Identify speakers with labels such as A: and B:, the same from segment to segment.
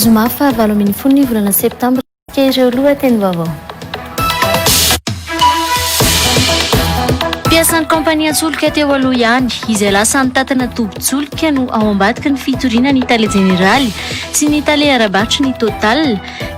A: Zoma faha 18 ny volana septambra ireo lohatenim-baovao. Mpiasan'ny kaompanian-tsolika teo aloha ihany, izay lasa nitatana tobin-tsolika no ao ambadiky ny fitoriana ny tale jeneraly sy ny tale ara-barotry ny Total,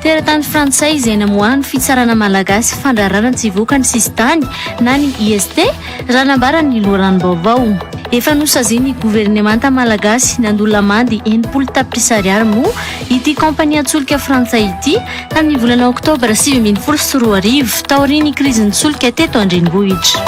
A: teratany frantsay izay namoahan'ny fitsarana malagasy fandrarana tsy hivoaka ny sisintany na ny IST, raha nambaran'ny loharanom-baovao. Efa nosazian'ny governemanta malagasy nandoa lamandy 60 tapitrisa ariary moa ity kaompanian-tsolika frantsay ity tamin'ny volana oktobra 2019 taorian'ny krizin'ny solika teto an-drenivohitra.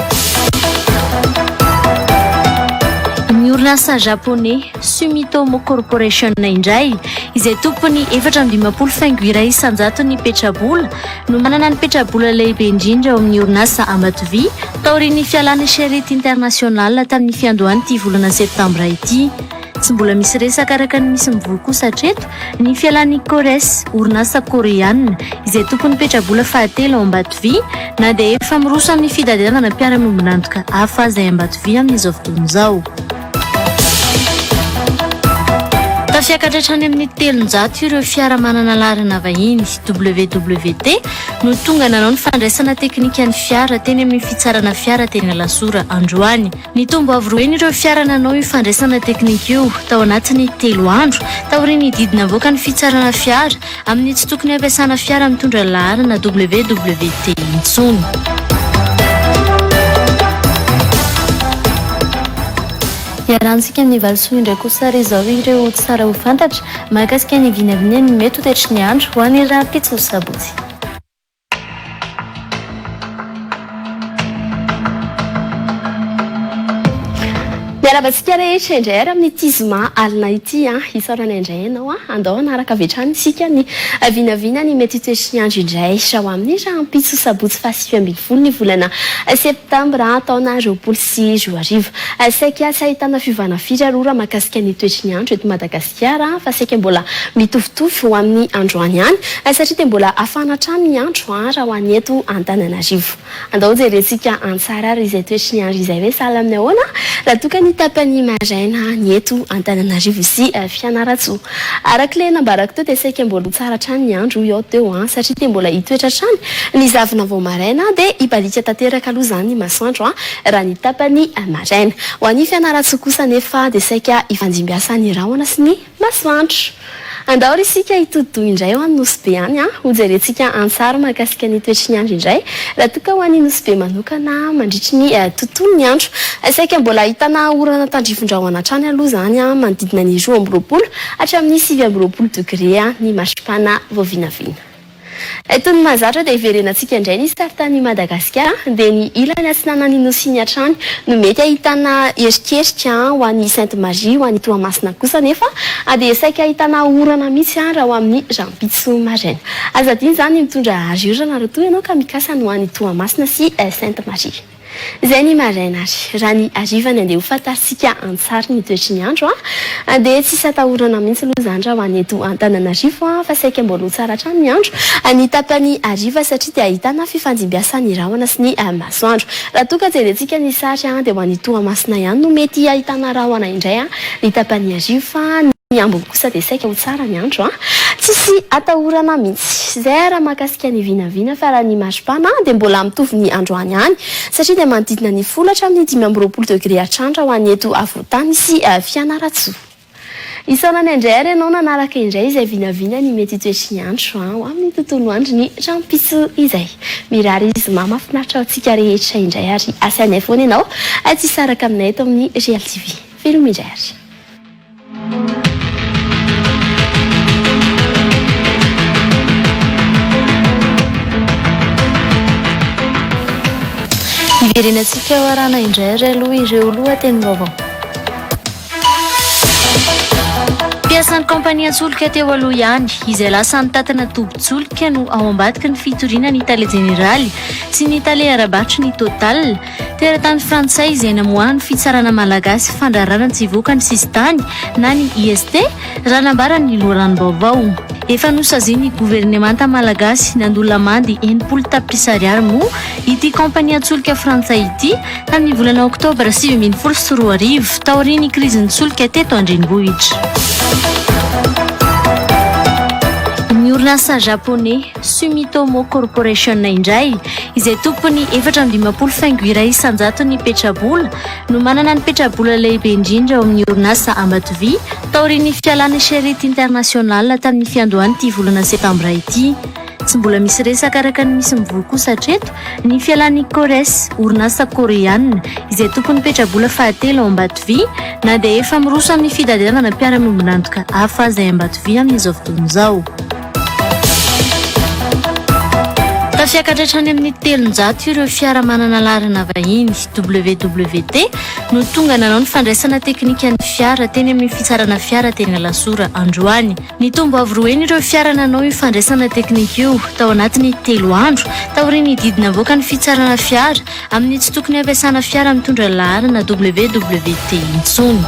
A: Ny orinasa japoney Sumitomo Corporation indray, izay tompon'ny 54 faingo iray isan-jaton'ny petrabola, no manana ny petrabola lehibe indrindra ao amin'ny orinasa Ambatovy taorian'ny fialan'ny Sherritt International tamin'ny fiandohan'ity volana septambra ity. Tsy mbola misy resaka araka ny misy mivoy kosa hatreto ny fialan'ny Kores, orinasa koreana, izay tompon'ny petrabola fahatelo ao Ambatovy, na dia efa miroso amin'ny fitadiavana mpiara-miombon'antoka hafa aza i Ambatovy amin'izao fotoana izao. Tafiakatra hatrany amin'ny 300 ireo fiara manana laharana vahiny, WWT, no tonga nanao ny fandraisana teknika ny fiara teny amin'ny fitsarana fiara teny Alasora androany. Nitombo avo roa heny ireo fiara nanao io fandraisana teknika io tao anatin'ny telo andro, taorian'ny didy navoakan'ny fitsarana fiara amin'ny tsy tokony hampiasana fiara mitondra laharana WWT intsony. Iarahantsika amin'ny valisoa indray kosa ary izao ireo tsara ho fantatra mahakasika ny vinavina ny mety ho toetry ny andro ho an'ny rahampitso sabotsy.
B: Miarahaba antsika rehetra indray ary amin'ity zoma alina ity an! Isaorana indray ianao an! Andao hanaraka avy hatrany isika ny vinavina ny mety ho toetry ny andro indray ho amin'ny rahampitso sabotsy faha 19 ny volana septambra taona 2020. Saika tsy ahitana fiovana firy aloha raha mahakasika ny toetry ny andro eto Madagasikara fa saika mbola mitovitovy ho amin'ny androany ihany satria dia mbola hafana hatrany ny andro raha ho an'ny eto Antananarivo. Andao hojerentsika an-tsary ary izay toetry ny andro izay hoe sahala amin'ny ahoana raha toa ka ny tapany maraina ny eto Antananarivo sy Fianarantsoa. Araka ilay nambarako teo dia saika mbola ho tsara hatrany ny andro hoy aho teo an, satria dia mbola hitoetra hatrany ny zavona vao maraina dia hibaliaka tanteraka aloha izany ny masoandro raha ny tapany maraina. Ho an'i Fianarantsoa kosa anefa dia saika hifandimbiasa ny rahona sy ny masoandro. Andao ary isika hitodi-doha indray ho any Nosy Be any an! Hojerentsika an-tsary mahakasika ny toetry ny andro indray raha toa ka ho any Nosy Be manokana mandritry ny tontolon'ny andro. Saika mbola ahitana orana tandrifin-drahona hatrany aloha izany manodidina ny 22 hatramin'ny 29 degre ny maripana vao vinavina. Toy ny mahazatra dia hiverenantsika indray ny saritanin'i Madagasikara, dia ny ilany atsinanan'ny Nosy iny hatrany no mety ahitana erikerika ho an'i Sainte Marie, ho an'i Toamasina kosa anefa dia saika ahitana orana mihitsy raha ho amin'ny rahampitso maraina. Aza adino izany ny mitondra ariorana raha toa ianao ka mikasa ny ho any Toamasina sy Sainte Marie. Izay ny maraina ary raha ny hariva ny andeha ho fantarintsika an-tsary ny toetry ny andro an, dia tsisy atahorana mihitsy aloha izany raha ho any eto Antananarivo an, fa saika mbola ho tsara hatrany ny andro ny tapany hariva satria dia ahitana fifandimbiasan'ny rahona sy ny masoandro. Raha toa ka jerentsika ny sary an, dia ho any Toamasina ihany no mety ahitana rahona indray an, ny tapany hariva. Ny ambiny kosa dia saika ho tsara ny andro an! Tsisy atahorana mihitsy. Izay ary raha mahakasika ny vinavina fa raha ny maripana dia mbola mitovy ny androany ihany satria dia manodidina ny folo hatramin'ny 25 degré hatrany raha ho an'ny eto afovoantany sy Fianarantsoa. Isaorana indray ary ianao nanaraka indray izay vinavina ny mety toetry ny andro ho amin'ny tontolo andro ny rahampitso izay. Mirary zoma mahafinaritra ho antsika rehetra indray ary asainay foana ianao tsy hisaraka aminay eto amin'ny Real TV. Veloma indray ary.
A: Hiverenantsika ho arahana indray ary aloha ireo lohatenim-baovao. Mpiasan'ny kaompanian-tsolika teo aloha ihany, izay lasa nitatana tobin-tsolika no ao ambadiky ny fitoriana ny tale jeneraly sy ny tale ara-barotry ny Total. Teratany frantsay izay namoahan'ny fitsarana malagasy fandrarana tsy hivoaka ny sisintany na ny IST, raha nambaran'ny loharanom-baovao. Efa nosazian'ny governemanta malagasy nandoa lamandy 60 tapitrisa ariary moa ity kaompanian-tsolika frantsay ity tamin'ny volana oktobra 2019 taorian'ny krizin'ny solika teto an-drenivohitra. orinasa Japoney Sumitomo Corporation indray, izay tompon'ny 54,1% petrabola, no manana ny petrabola lehibe indrindra ao amin'ny orinasa Ambatovy taorian'ny fialan'ny Sherritt International tamin'ny fiandohan'ity volana septambra ity. Tsy mbola misy resaka araka ny misy mivoy kosa hatreto ny fialan'ny Kores, orinasa Koreana, izay tompon'ny petrabola fahatelo ao Ambatovy, na dia efa miroso amin'ny fitadiavana mpiara-miombon'antoka hafa aza i Ambatovy amin'izao fotoana izao. Tafiakatra hatrany amin'ny 300 ireo fiara manana laharana vahiny, WWT, no tonga nanao ny fandraisana teknika ny fiara teny amin'ny fitsarana fiara teny Alasora androany. Nitombo avo roa heny ireo fiara nanao io fandraisana teknika io tao anatin'ny telo andro taorian'ny didy navoakan'ny fitsarana fiara amin'ny tsy tokony hampiasana fiara mitondra ny laharana WWT intsony.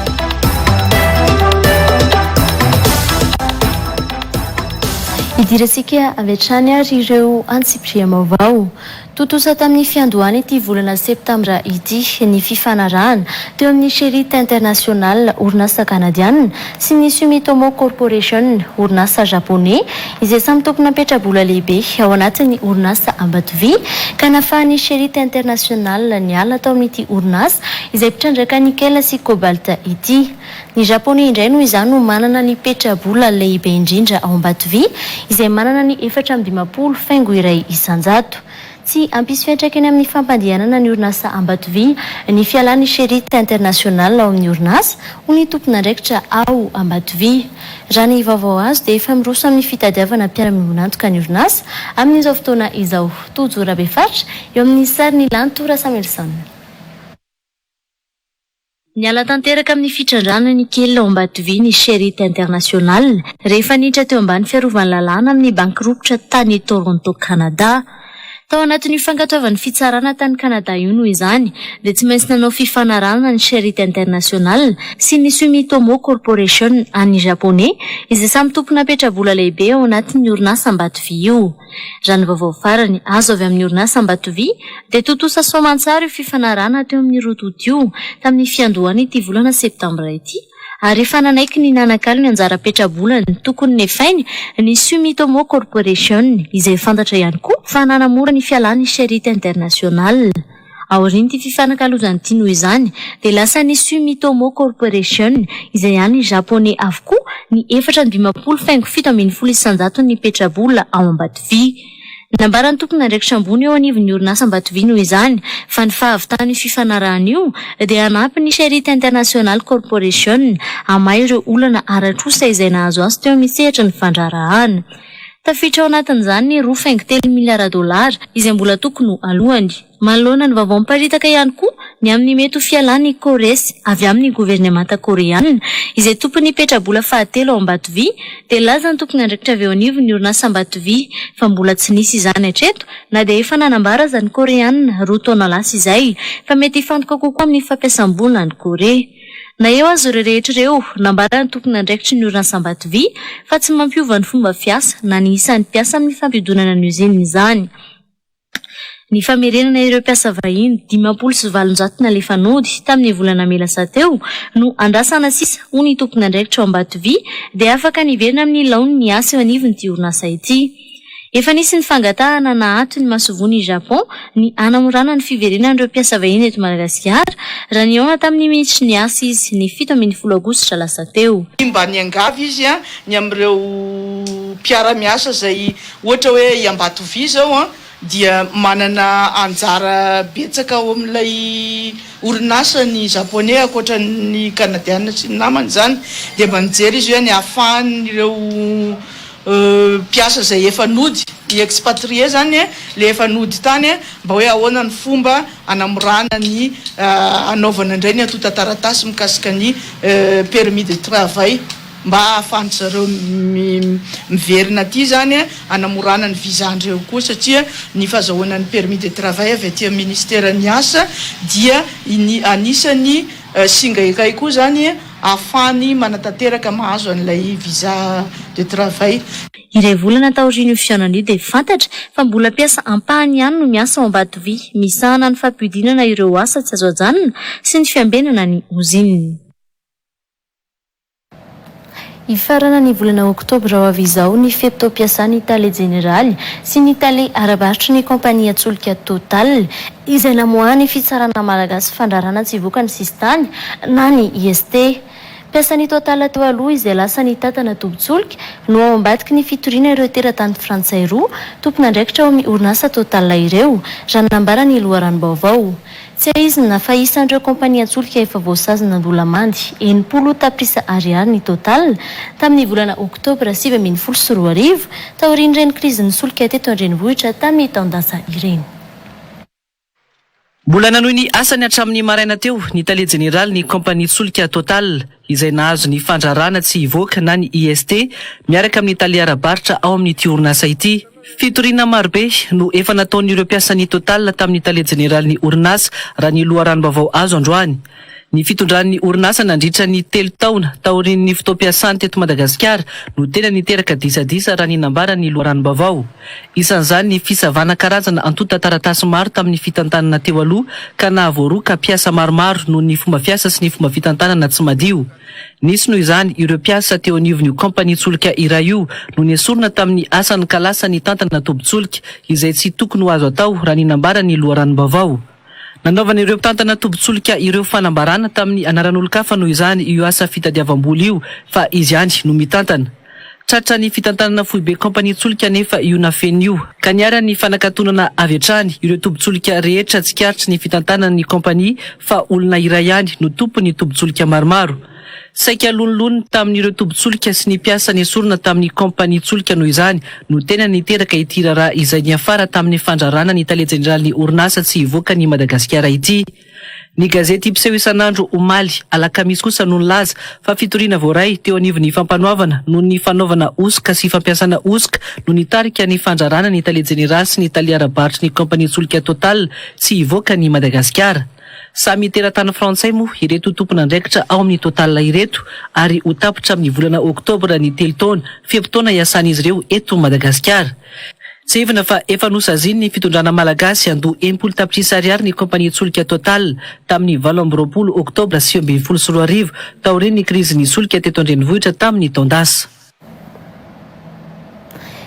A: Idirantsika avy hatrany ary ireo antsipiriam-baovao. Tontosa tamin'ny fiandohan'ity volana septambra ity ny fifanarahana teo amin'ny Sherritt International, orinasa kanadiana, sy ny Sumitomo Corporation, orinasa japoney, izay samy tompona petrabola lehibe ao anatin'ny orinasa Ambatovy, ka nafahan'ny Sherritt International niala tao amin'ity orinasa izay mpitrandraka nickel sy cobalt ity. Ny Japoney indray noho izany no manana ny petrabola lehibe indrindra ao Ambatovy, izay manana ny 54,1%. Tsy hampisy fiantraikany amin'ny fampandehanana ny orinasa Ambatovy ny fialan'ny Sherritt International ao amin'ny orinasa, hoy ny tompon'andraikitra ao Ambatovy. Raha ny vaovao azo dia efa miroso amin'ny fitadiavana mpiara-miombon'antoka ny orinasa amin'izao fotoana izao. Tojo Rabefaritra, eo amin'ny sarin'i Lanto Rasamuelson. Niala tanteraka amin'ny fitrandrahana ny nickel ao Ambatovy ny Sherritt International rehefa niditra teo ambany fiarovan'ny lalàna amin'ny banky ropitra tany Toronto, Canada. Tao anatin'io fankatoavan'ny fitsarana tany Canada io noho izany dia tsy maintsy nanao fifanarahana ny Sherritt International sy ny Sumitomo Corporation an'ny Japoney izay samy tompona petrabola lehibe ao anatin'ny orinasa Ambatovy io. Raha ny vaovao farany azo avy amin'ny orinasa Ambatovy dia tontosa soamantsara io fifanarahana teo amin'ny roa tonta io tamin'ny fiandohan'ity volana septambra ity ary efa nanaiky ny nanakalo ny anjara petrabolany tokony nefainy ny Sumitomo Corporation izay fantatra ihany koa fa nanamora ny fialan'ny Sherritt International. Aorian'ity fifanakalozana ity noho izany dia lasa ny Sumitomo Corporation izay an'ny Japoney avokoa ny 54,17 isanjaton'ny petrabola ao Ambatovy. Nambaran'ny tompon'andraikitra ambony eo anivon'ny orinasa Ambatovy noho izany fa ny fahavitan'io fifanarahana io dia hanampy ny Sherritt International Corporation hamaha ireo olana ara-trosa izay nahazo azy teo amin'ny sehatry ny fandraharahana. Tafiditra ao anatin'izany ny 2,3 miliara dolara izay mbola tokony ho alohany. Manoloana ny vaovao miparitaka ihany koa ny amin'ny mety ho fialan'i Kores avy amin'ny governemanta Koreana, izay tompon'ny petrabola fahatelo ao Ambatovy, dia nilaza ny tompon'andraikitra avy eo anivon'ny orinasa Ambatovy fa mbola tsy nisy izany hatreto na dia efa nanambara aza ny Koreana roa taona lasa izay fa mety hifantoka kokoa amin'ny fampiasam-bola any Korea. Na eo aza ireo rehetra ireo, nambaran'ny tompon'andraikitry ny orinasa Ambatovy fa tsy mampiova ny fomba fiasa na ny isan'ny mpiasa amin'ny fampiodonana ny ozinina izany. Ny famerenana ireo mpiasa vahiny 850 nalefa nody tamin'ny volana mey lasa teo no andrasana sisa, hoy ny tompon'andraikitra ao Ambatovy, dia afaka niverina amin'ny laoniny ny asa eo anivon'ity orinasa ity. Efa nisy ny fangatahana nahato ny masoivohon'i Japon ny hanamorana ny fiverenan'ireo mpiasa vahiny eto Madagasikara raha nihaona tamin'ny minisitry ny asa izy ny 17 aogositra lasa teo.
C: Mba niangavy izy ny amin'ireo mpiara-miasa izay Ohatra hoe i Ambatovy izao an, dia manana anjara betsaka ao amin'ilay orinasa ny Japoney ankoatra ny Kanadiana sy ny namany izany. Dia mba nijery izy hoe ny ahafahan'ireo mpiasa izay efa nody, ny expatriés izany ilay efa nody tany, mba hoe ahoana ny fomba hanamorana ny hanaovana indray ny antontan-taratasy mikasika ny permis de travail. Mba ahafahan-dry zareo miverina aty izany, hanamorana ny visa-ndreo koa satria ny fahazahoana ny permis de travail avy aty amin'ny ministeran'ny asa dia ny anisan'ny singa iray koa izany ahafahany manatanteraka mahazo an'ilay visa de travail.
A: Iray volana taorian'io fihaonana io dia fantatra fa mbola mpiasa ampahany ihany no miasa ao Ambatovy, misahana ny fampihodinana ireo asa tsy azo ajanona sy ny fiambenana ny ozinina. Hifarana ny volana oktobra ho avy izao ny fe-potoam-piasan'ny tale jeneraly sy ny tale ara-barotry ny kaompanian-tsolika Total, izay namoahan'ny fitsarana malagasy fandrarana tsy hivoaka ny sisintany na ny IST. Mpiasan'ny Total teo aloha izay lasa nitantana tobin-tsolika no ao ambadiky ny fitoriana ireo teratany frantsay roa tompon'andraikitra ao amin'ny orinasa Total ireo, raha ny nambaran'ny loharanom-baovao. Tsiahizina fa isan'ireo kaompanian-tsolika efa voasazy nandoa lamandy 60 tapitrisa ariary ny Total tamin'ny volana oktobra 2019, taorian'ireny krizin'ny solika teto an-drenivohitra tamin'ny taon-dasa ireny.
D: Mbola nanohy ny asany hatramin'ny maraina teo ny tale jeneralin'ny kaompanian-tsolika Total, izay nahazo ny fandrarana tsy hivoaka na ny IST, miaraka amin'ny tale ara-barotra ao amin'ity orinasa ity. Fitoriana marobe no efa nataon'ireo mpiasan'ny Total tamin'ny tale jeneralin'ny orinasa, raha ny loharanom-baovao azo androany. Ny fitondran'ny orinasa nandritra ny telo taona taorian'ny fotoam-piasany teto Madagasikara no tena niteraka disadisa raha ny nambaran'ny loharanom-baovao. Isan'izany ny fisavana karazana antontan-taratasy maro tamin'ny fitantanana teo aloha ka nahavoaroaka mpiasa maromaro noho ny fomba fiasa sy ny fomba fitantanana tsy madio. Nisy noho izany ireo mpiasa teo anivon'io kaompanian-tsolika iray io no nesorina tamin'ny asany ka lasa nitantana tobin-tsolika, izay tsy tokony ho azo atao raha ny nambaran'ny loharanom-baovao. Nanaovan'ireo mpitantana tobin-tsolika ireo fanambarana tamin'ny anaran'olon-kafa noho izany io asa fitadiavam-bola io fa izy ihany no mitantana. Tratran'ny fitantanana foibe kaompanian-tsolika anefa io nafenina io ka niharan'ny fanakatonana avy hatrany ireo tobin-tsolika rehetra tsikaritry ny fitantanan'ny kaompania fa olona iray ihany no tompon'ny tobin-tsolika maromaro. Saika loniloniny tamin'ireo tobin-tsolika sy ny mpiasa nesorina tamin'ny kaompanian-tsolika noho izany no tena niteraka ity raharaha izay niafara tamin'ny fandrarana ny tale jeneralin'ny orinasa tsy hivoaka an'i Madagasikara ity. Ny gazety mpiseho isan'andro omaly alakamisy kosa no nilaza fa fitoriana voaray teo anivon'ny fampanoavana noho ny fanaovana hosoka sy fampiasana hosoka no nitarika ny fandrarana ny tale jeneraly sy ny tale ara-barotry ny kaompanian-tsolika Total tsy hivoaka an'i Madagasikara. Samy teratany frantsay moa ireto tompon'andraikitra ao amin'ny Total ireto ary ho tapitra amin'ny volana oktobra ny telo taona fe-potoana iasan'izy ireo eto Madagasikara. Tsiahivina fa efa nosazian'ny fitondrana malagasy handoa 60 tapitrisa ariary ny kaompanian-tsolika Total tamin'ny 28 oktobra 2019 taorian'ny krizin'ny solika teto an-drenivohitra tamin'ny taon-dasa.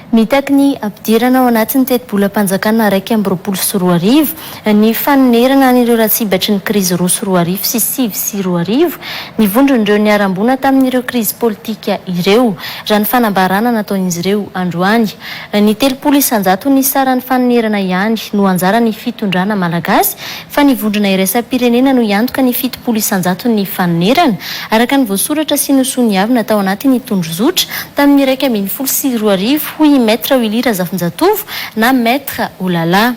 A: Mitaky ny hampidirana ao anatin'ny tetibolam-panjakana 2021 ny fanonerana an'ireo lasibatry ny krizy 2002 sy 2009 ny vondron'ireo niharam-boina tamin'ireo krizy politika ireo, raha ny fanambarana nataon'izy ireo androany. Ny 30 isan-jaton'ny saran'ny fanonerana ihany no anjaran'ny fitondrana malagasy fa ny vondrona iraisam-pirenena no hiantoka ny 70 isan-jaton'ny fanonerana, araka ny voasoratra sy nosoniavina tao anatin'ny tondrozotra tamin'ny 2011, hoy i Maître Willy Razafinjatovo na Maître Olala.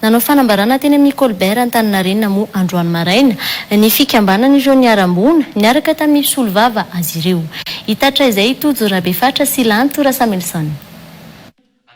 A: Nanao fanambarana teny amin'ny Colbert Antaninarenina moa androany maraina ny fikambanan'ireo niharam-boina niaraka tamin'ny mpisolovava azy ireo. Hitatitra izay i Tojo Rabefatra sy Lanto Rasamilson.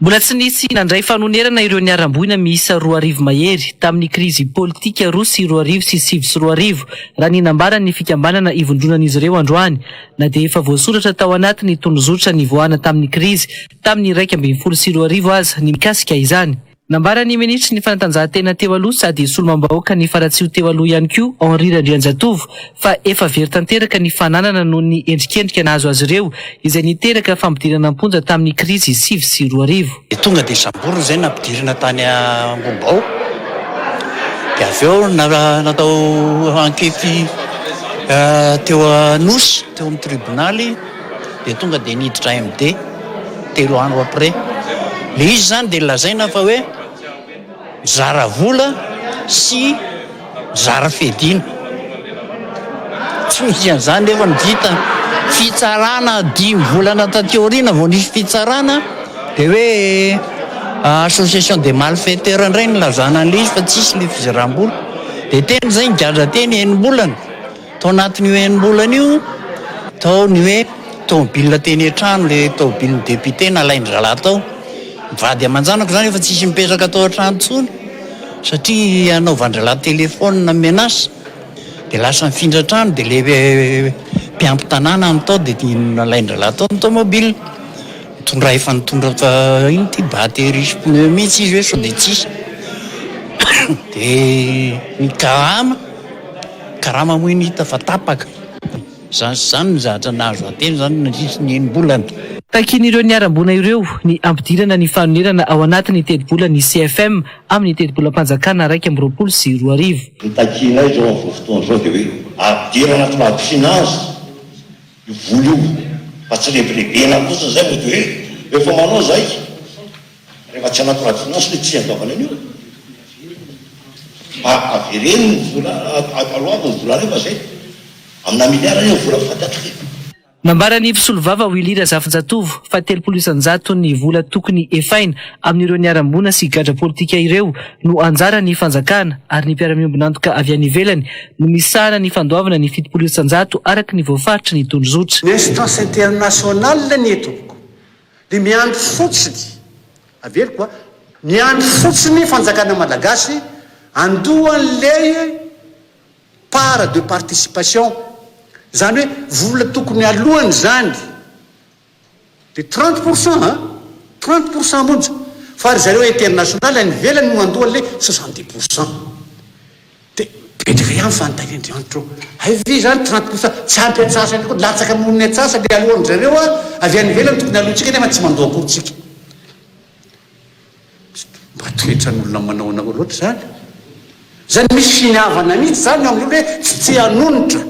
D: Mbola tsy nisy nandray fanonerana ireo niharam-boina miisa 2000 mahery tamin'ny krizy politika 2002 sy 2009, raha ny nambaran'ny fikambanana ivondronan'izy ireo androany, na dia efa voasoratra tao anatin'ny tondrozotra nivoahana tamin'ny krizy tamin'ny 2011 aza ny mikasika izany. Nambaran'ny minisitry ny fanatanjahantena teo aloha sady solombambahoakan'ny Faratsiho teo aloha ihany koa Henri Randrianjatovo fa efa very tanteraka ny fananana noho ny endrikendrika nahazo azy ireo izay niteraka fampidirana am-ponja tamin'ny krizy 2009.
E: Dia tonga dia samborina izay nampidirina tany Ambohibao. Dia avy eo natao ankety teo Anosy, teo amin'ny tribonaly. Dia tonga dia niditra MD telo andro après. Le izy zany dia lazaina fa hoe mizara vola sy mizara fiadiana. Tsy misy an'izany nefa ny vita. Fitsarana dimy volana taty aoriana vao nisy fitsarana dia hoe association des malfaiteurs indray no nilazana an'ilay izy fa tsisy ilay fizaram-bola. Dia teny izay nigadra teny enim-bolana. Tao anatin'io enim-bolana io, tao ny hoe tomobile teny an-trano, ilay tomobilin'ny député nalain-dry zalahy tao. Ny vady aman-janako izany efa tsisy mipetraka tao an-trano intsony satria anaovan-dry zalahy téléphone menace. Dia lasa nifindra trano dia ilay mpiampy tanàna no tao dia nalain-dry zalahy tao ny tomobile. Nitondra efa nitondra ino ity batterie sy pneu mihitsy izy hoe sao dia tsisy. Dia ny karama. Karama moa iny hita fa tapaka. Izany sy izany ny zavatra nahazo ahy teny izany nandritry ny enim-bolana.
D: Takian'ireo niharam-boina ireo ny hampidirana ny fanonerana ao anatin'ny tetibolan'ny CFM amin'ny tetibolam-panjakana 2021.
F: Ny takianay izao amin'izao fotoana izao dia hoe ampidirana anaty loi de finance io vola io fa tsy rebirebena fotsiny izay vao dia hoe efa manao izay. Rehefa tsy anaty loi de finance ilay tsy andoavana an'io. Mba avereno ny vola, aloavy ny vola alefa zay. Amina milliard anie ny vola fantatrika e.
D: Nambaran'ny mpisolovava Willy Razafinjatovo fa 30 isan-jaton'ny vola tokony hefaina amin'ireo niharam-boina sy gadra politika ireo no anjaran'ny fanjakana ary ny mpiara-miombon'antoka avy any ivelany no misahana ny fandoavana ny 70 isan-jato araka ny voafaritry ny tondrozotra.
G: Ny instance internationale anie tompoko Dia miandry fotsiny, averiko a, miandry fotsiny fanjakana malagasy andoha an'ilay part de participation, izany hoe vola tokony aloany izany dia 30 pour cent an, 30 pour cent monja, fa ry zareo international any ivelany no andoha an'ilay 70 pour cent. Dia mipetraka ihany fanontanian-dRianitra eo, hay ve izany 30 pour cent, tsy ampy antsasany koa, latsaka noho ny antsasany ilay alohan-dry zareo a, avy any ivelany tokony aloantsika nefa tsy mandoa akory tsika. Mba toetran'olona manao anareo loatra izany. Izany misy finiavana mihitsy izany eo amin'ny olona hoe tsy te hanonitra,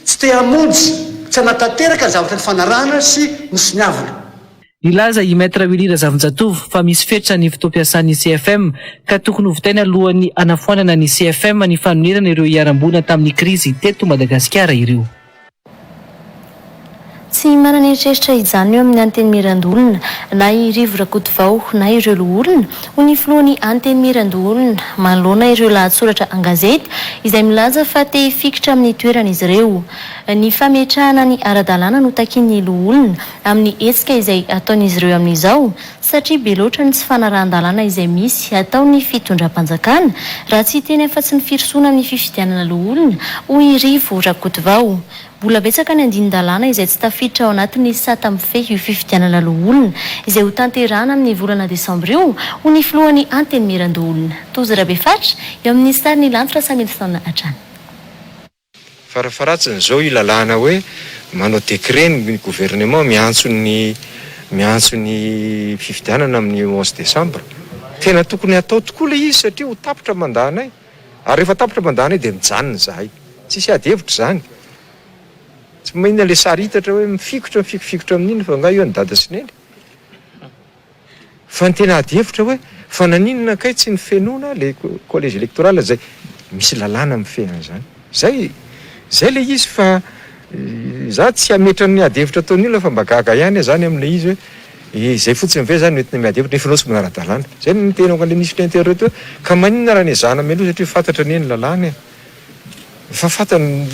G: tsy te hamonjy, tsy hanatanteraka ny zavatra nifanarahana sy nosoniavina.
D: Nilaza i Maître Willy Razafinjatovo fa misy fetra ny fotoam-piasan'ny CFM ka tokony hovitaina alohan'ny hanafoanana ny CFM ny fanonerana ireo iharam-boina tamin'ny krizy teto Madagasikara ireo.
A: Tsy manana eritreritra hijanona eo amin'ny Antenimierandoholona na i Rivo Rakotovao na ireo loholona, hoy ny filohan'ny Antenimierandoholona manoloana ireo lahatsoratra an-gazety izay milaza fa te hifikitra amin'ny toerana izy ireo. Ny fametrahana ny ara-dalàna no takian'ny loholona amin'ny hetsika izay ataon'izy ireo amin'izao satria be loatra ny tsy fanarahan-dalàna izay misy ataon'ny fitondram-panjakana raha tsy hiteny afa-tsy ny firosoana amin'ny fifidianana loholona, hoy i Rivo Rakotovao. Mbola betsaka ny andinin-dalàna izay tsy tafiditra ao anatin'ny sata mifehy io fifidianana loholona izay hotanterahana amin'ny volana desambra io, hoy ny filohan'ny Antenimierandoholona, Tojo Rabefatra, eo amin'ny sarin'i Lanto Rasamilison hatrany.
H: Farafaharatsiny izao io lalàna hoe manao décret ny gouvernement miantso ny miantso ny fifidianana amin'ny onze décembre. Tena tokony hatao tokoa ilay izy satria ho tapitra mandat anay. Ary rehefa tapitra mandat anay dia mijanona izahay. Tsisy ady hevitra izany. Tsy maninona ilay sary hitatra hoe mifikotra mifikofikotra amin'iny fa angaha io an'i dada sy neny? Fa ny tena ady hevitra hoe fa naninona kay tsy nofenoina le collège électoral zay misy lalàna mifehy an'izany. Zay zay le izy fa za tsy hametra ny ady hevitra ataon'ny olona fa mba gaga ihany aho zany amin'ilay izy hoe izay fotsiny ve zany no entina miady hevitra nefa ianao tsy manara-dalàna. Zay no nitenenako an'ilay minisitry ny intérieur teo hoe ka maninona raha nezahana mialoha satria fantatra anie ny lalàna e. Efa fantany,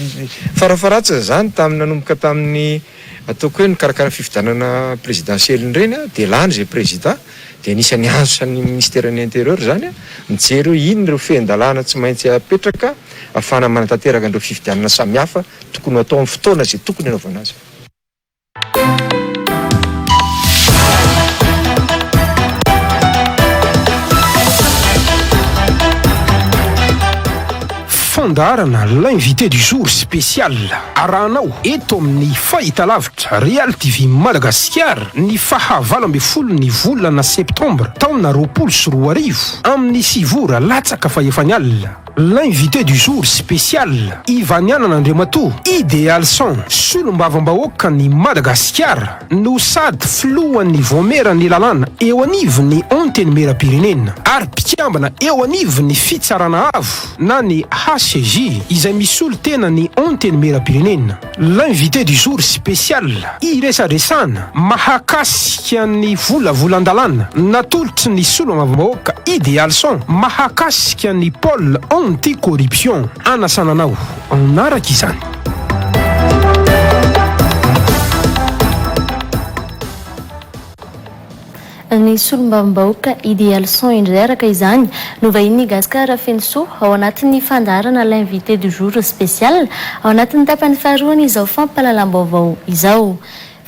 H: farafaharatsiny izany tamin'ny nanomboka tamin'ny ataoko hoe nikarakara fifidianana présidentielle ireny dia lany izay président dia anisan'ny ansan'ny ministeran'ny intérieur izany mijery hoe inona ireo fehin-dalàna tsy maintsy apetraka ahafahana manatanteraka an'ireo fifidianana samihafa tokony ho atao amin'ny fotoana izay tokony hanaovana azy.
I: Fandaharana L'invité du jour spécial arahanao eto amin'ny fahitalavitra Real TV Madagasikara ny faha 18 ny volana septambra taona 2020 amin'ny sivy ora latsaka fahefany alina. L'invité du jour spécial, Ivanianana Andriamatoa Idealson, solombavambahoakan'i Madagasikara no sady filohan'ny Vaomieran'ny lalàna eo anivon'ny Antenimierampirenena ary mpikambana eo anivon'ny Fitsarana Avo na ny HCJ izay misolo tena ny Antenimierampirenena. L'invité du jour spécial, iresadresahana mahakasika ny volavolan-dalàna natolotry ny solombavambahoaka Idealson mahakasika ny pôle anti-corruption. Anasana anao hanaraka izany.
A: Ny solombavambahoaka Idealson indray araka izany no vahinin'i Gascar Fenosoa ao anatin'ny fandaharana L'invité du jour spécial ao anatin'ny tapany faharoan'izao fampahalalam-baovao izao.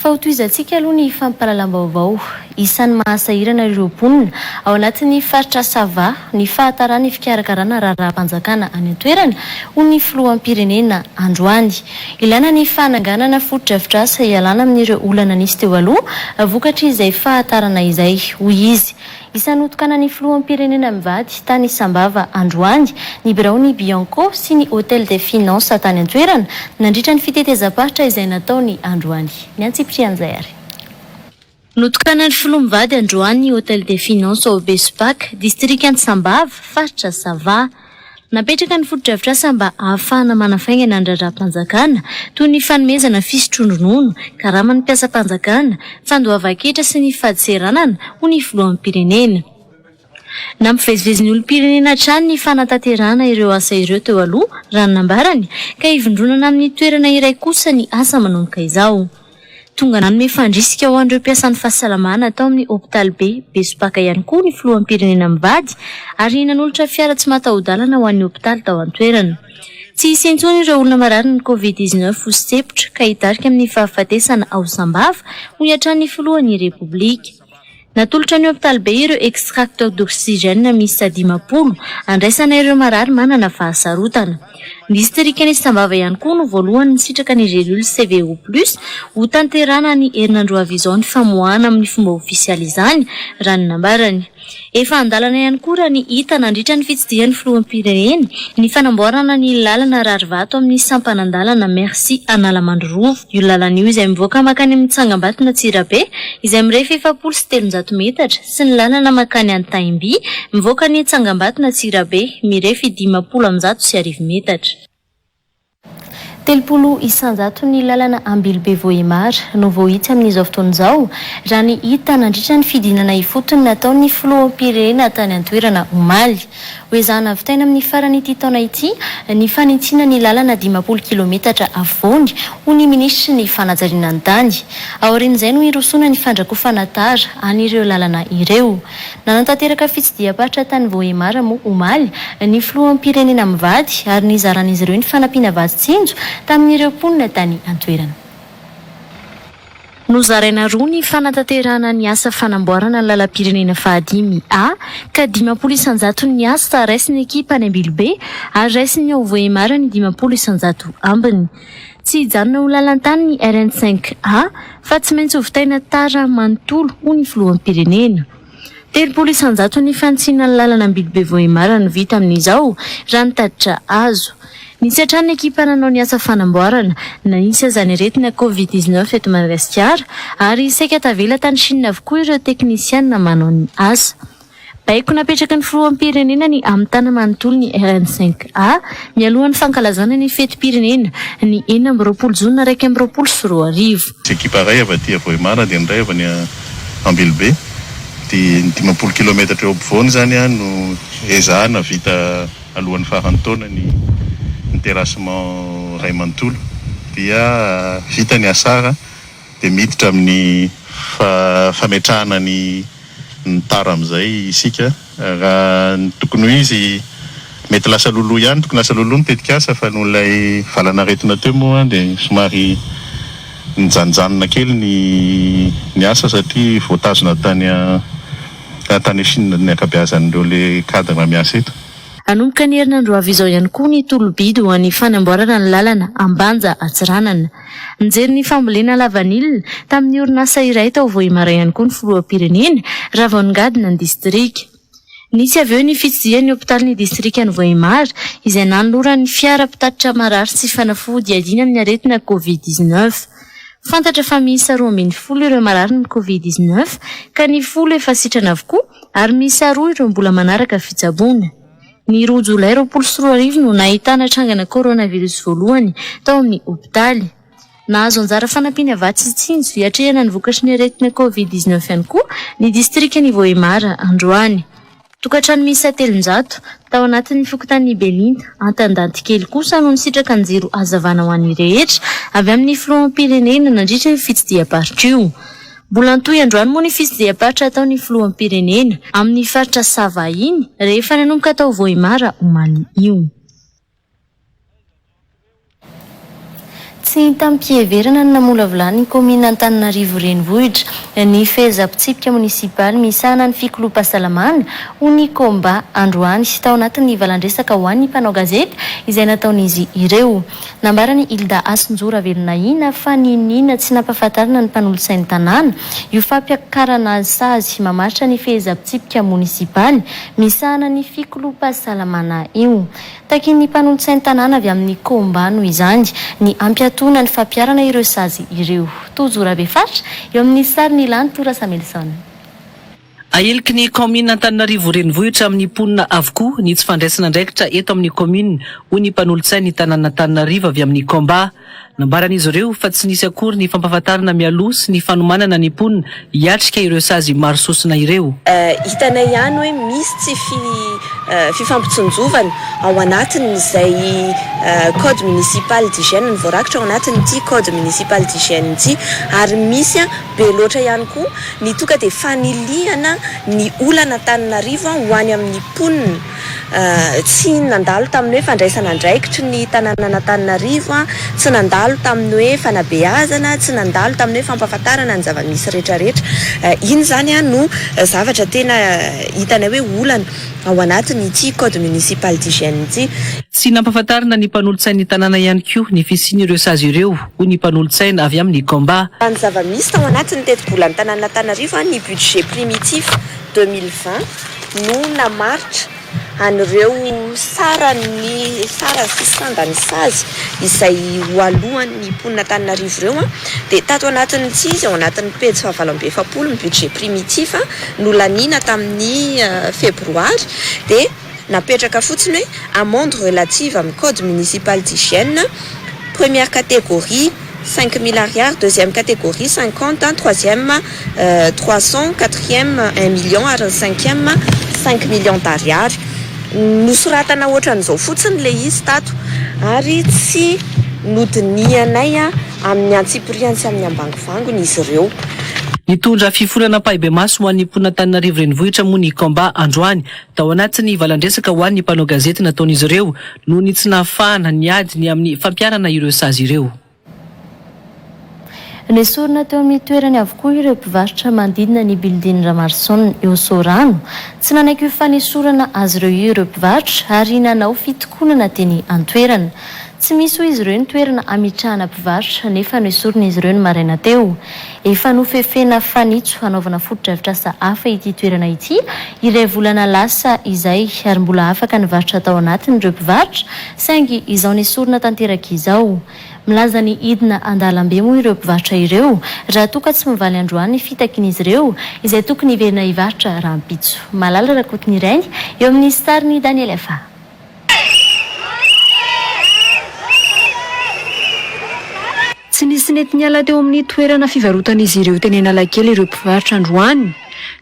A: Fa hotohizantsika aloha ny fampahalalam-baovao. Isan'ny mahasahirana ireo mponina ao anatin'ny faritra Sava ny fahataran'ny fikarakarana raharaham-panjakana any an-toerana, hoy ny filoham-pirenena androany. Ilaina ny fananganana fotodrafitrasa hialana amin'ireo olana nisy teo aloha vokatr'izay fahatarana izay, hoy izy. Isan'ny notokanan'ny filoham-pirenena mivady tany Sambava androany ny biraon'ny Bianco sy ny Hotel des Finances tany an-toerana nandritra ny fitetezam-paritra izay nataony androany. Ny antsipirian'izay ary. Notokanan'ny filoha mivady androany ny Hotel des Finances ao Besopaka, distrikan'i Sambava, faritra Sava. Napetraka ny fotodrafitrasa mba hahafahana manafaingana ny raharaham-panjakana, toy ny fanomezana fisotroan-dronono, karaman'ny mpiasam-panjakana, fandoavan-ketra sy ny fadintseranana, hoy ny filoham-pirenena. Nampivezivezy ny olom-pirenena hatrany ny fanatanterahana ireo asa ireo teo aloha, raha ny nambarany, ka hivondronana amin'ny toerana iray kosa ny asa manomboka izao. Tonga nanome fandrisika ho an'ireo mpiasan'ny fahasalamana tao amin'ny hopitaly be Besopaka ihany koa ny filoham-pirenena mivady ary nanolotra fiara tsy mataho-dalana ho an'ny hopitaly tao an-toerana. Tsy hisy intsony ireo olona mararin'ny Covid 19 ho sempotra ka hitarika amin'ny fahafatesana ao Sambava, hoy hatrany ny filohan'ny Repoblika. Natolotra ny hopitaly be ireo extracteur d'oxygène miisa 50 andraisana ireo marary manana fahasarotana. Ny distrikan'i Sambava ihany koa no voalohany nisitraka ny gélule CVO plus ho tanterahana ny herinandro ho avy izao ny famoahana amin'ny fomba ofisialy izany, raha ny nambarany. Efa an-dalana ihany koa raha ny hita nandritra ny fitsidihan'ny filoham-pirenena ny fanamboarana ny lalana rarivato amin'ny sampanan-dalana Merci Analamandrorova. Io lalana io izay mivoaka mankany amin'ny tsangambaton'Antsirabe izay mirefy 340 metatra sy ny lalana mankany Antaimby mivoaka ny tsangambaton'Antsirabe mirefy 1150 metatra. 30 isanjaton'ny lalana Ambilobe Vohemar no voahitsy amin'izao fotoana izao, raha ny hita nandritra ny fidinana ifotony nataon'ny filoham-pirenena tany an-toerana omaly. Hoezahana vitaina amin'ny faran'ity taona ity ny fanitsiana ny lalana 50 kilometatra afovoany, hoy ny minisitry ny fanajariana ny tany. Aorian'izay no hirosoana ny fandrakofana tara an'ireo lalana ireo. Nanatanteraka fitsidiham-paritra tany Vohemar moa omaly ny filoham-pirenena mivady ary nizaran'izy ireo ny fanampiana vatsy tsinjo tamin'ireo mponina tany an-toerana. Nozaraina roa ny fanatanterahana ny asa fanamboarana ny lalam-pirenena fahadimy A ka 50 isan-jaton'ny asa raisin'ny ekipa any Ambilobe ary raisin'ny ao Vohemar ny 50 isan-jato ambiny. Tsy hijanona ho lalan-tany ny RN cinq A fa tsy maintsy hovitaina tara manontolo, hoy ny filoham-pirenena. 30 isan-jaton'ny fanitsiana ny lalana Ambilobe Vohemar no vita amin'izao, raha ny tatitra azo. Nisy hatrany ny ekipa nanao ny asa fanamboarana, na nisy aza ny aretina Covid 19 eto Madagasikara, ary saika tavela tany Chine avokoa ireo teknisianina manao ny asa. Baiko napetraky ny filoham-pirenena ny hamitana manontolo ny RN cinq A mialohan'ny fankalazana ny fetim-pirenena ny 26 jona 2021.
J: Misy ekipa iray avy aty Vohemar dia ny iray avy any Ambilobe. Dia ny 50 kilometatra eo ampovoany izany no ezahana vita alohan'ny faran'ny taona ny ny terrassement iray manontolo. Dia vita ny asara dia miditra amin'ny fametrahana ny ny tara amin'izay isika. Raha ny tokony ho izy, mety lasa loloha ihany, tokony lasa loloha ny tetikasa fa noho ilay valan'aretina teo moa dia somary nijanonjanona kely ny ny asa satria voatazona tany tany Chine ny ankabeazan'ireo le cadre miasa eto.
A: Hanomboka ny herinandro ho avy izao ihany koa ny tolo-bidy ho an'ny fanamboarana ny lalana Ambanja Antsiranana. Nijery ny fambolena lavanila tamin'ny orinasa iray tao Vohemar ihany koa ny filoham-pirenena raha vao ningadina ny distrika. Nisy avy eo ny fitsidihan'ny hopitalin'ny distrikan'i Vohemar izay nanolorany fiara mpitatitra marary sy fanafody hiadiana amin'ny aretina Covid 19. Fantatra fa miisa 12 ireo mararin'ny Covid 19 ka ny folo efa sitrana avokoa ary miisa roa ireo mbola manaraka fitsaboana. Ny roa jolay 2020 no nahitana trangana coronavirus voalohany tao amin'ny hopitaly. Nahazo anjara fanampiana vatsy tsinjo hiatrehana ny vokatry ny aretina Covid 19 ihany koa ny distrikan'i Vohemar androany. Tokantrano miisa 300 tao anatin'ny fokontanin'i Belinta, Antandantikely kosa no nisitraka ny jiro hazavana ho an'ny rehetra avy amin'ny filoham-pirenena nandritra io fitsidiham-paritra io. Mbola nitohy androany moa ny fitsidiham-paritra ataon'ny filoham-pirenena amin'ny faritra Sava iny rehefa nanomboka tao Vohemar omaly io. Tsy tamim-piheverana ny namolavolan'ny kaominina Antananarivo Renivohitra ny fehezam-pitsipika monisipaly misahana ny fikoloam-pahasalamana ho ny Combat androany tao anatin'ny valandresaka ho an'ny mpanao gazety izay nataon'izy ireo. Nambaran'i Hilda Hasinjo Ravelonahina fa niniana tsy nampahafantarina ny mpanolotsain'ny tanàna io fampiakarana sazy mamaritra ny fehezam-pitsipika monisipaly misahana ny fikoloam-pahasalamana io. Takian'ny mpanolotsain'ny tanàna avy amin'ny Combat noho izany ny hampiatoana ny fampiharana ireo sazy ireo. Tojo Rabefaritra, eo amin'ny sarin'i Lanto Rasamelison.
D: Ahiliky ny kaominina Antananarivo Renivohitra amin'ny mponina avokoa ny tsy fandraisana andraikitra eto amin'ny kaominina, hoy ny mpanolotsain'ny tanànan'Antananarivo avy amin'ny Combat. Nambaran'izy ireo fa tsy nisy akory ny fampahafantarana mialoha sy ny fanomanana ny mponina hiatrika ireo sazy maro sosona ireo.
K: Hitanay ihany hoe misy tsy fifampitsinjovana ao anatin'izay code municipal d'hygiène, ny voarakitra ao anatin'ity code municipal d'hygiène ity ary misy be loatra ihany koa ny tonga dia fanilihana ny olana Antananarivo ho any amin'ny mponina. Tsy nandalo tamin'ny hoe fandraisana andraikitry ny tanànan'Antananarivo, tsy nandalo tamin'ny hoe fanabeazana, tsy nandalo tamin'ny hoe fampahafantarana ny zava-misy rehetrarehetra. Iny izany no zavatra tena hitanay hoe olana ao anatin'ity code municipal d'hygiène ity.
D: Tsy nampahafantarina ny mpanolotsain'ny tanàna ihany koa ny fisian'ireo sazy ireo, hoy ny mpanolotsaina avy amin'ny Combat.
K: Raha ny zava-misy tao anatin'ny tetibolan'ny tanànan'Antananarivo, ny budget primitif 2020 no namaritra an'ireo saran'ny sara sy sandan'ny sazy izay ho aloan'ny mponin'Antananarivo ireo dia tato anatin'ny tsy izy ao anatin'ny pejy fahavalo 48 ny budget primitif nolaniana tamin'ny febroary dia napetraka fotsiny hoe amende relative amin'ny code municipal d'hygiène première catégorie 5000 ariary, deuxième catégorie 50, troisième 300, quatrième un million ary ny cinquième cinq millions d'ariary. Nosoratana ohatran'izao fotsiny ilay izy tato ary tsy nodinihanay amin'ny antsipiriany sy amin'ny ambangovangony izy ireo.
D: Nitondra fifonana ampahibemaso ho an'ny mponin'Antananarivo Renivohitra moa ny Combat androany. Tao anatin'ny valandresaka ho an'ny mpanao gazety nataon'izy ireo noho ny tsy nahafahana niady ny amin'ny fampiharana ireo sazy ireo.
A: Nesorina teo amin'ny toerany avokoa ireo mpivarotra manodidina ny Building Ramarson eo Soarano. Tsy nanaiky io fanesorana azy ireo io ireo mpivarotra ary nanao fitokonana teny an-toerana. Tsy misy hoy izy ireo ny toerana hametrahana mpivarotra nefa noesorina izy ireo ny maraina teo. Efa nofefena fanitso hanaovana fotodrafitrasa hafa ity toerana ity iray volana lasa izay ary mbola afaka nivarotra tao anatiny ireo mpivarotra saingy izao nesorina tanteraka izao. Milaza ny hidina an-dalambe moa ireo mpivarotra ireo raha toa ka tsy mivaly androany ny fitakian'izy ireo izay tokony hiverina hivarotra rahampitso. Malala Rakotonirainy eo amin'ny sarin'i Daniel Fa.
L: Tsy nisy nety niala teo amin'ny toerana fivarotan'izy ireo teny Analakely ireo mpivarotra androany,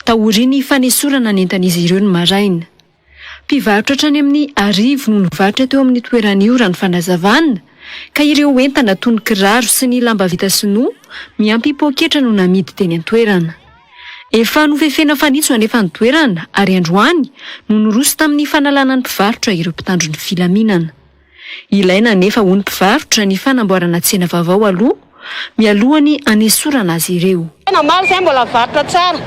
L: taorian'ny fanesorana ny entan'izy ireo ny maraina. Mpivarotra hatrany amin'ny arivo no nivarotra teo amin'io toerana io raha ny fanazavana, ka ireo entana toy ny kiraro sy ny lamba vita sinoa miampy poketra no namidy teny an-toerana. Efa nofefena fanitso anefa ny toerana ary androany no niroso tamin'ny fanalana ny mpivarotra ireo mpitandro ny filaminana. Ilaina anefa hoy ny mpivarotra ny fanamboarana tsena vaovao aloha mialohan'ny hanesorana azy ireo.
M: Tena maro izay mbola varotra tsara.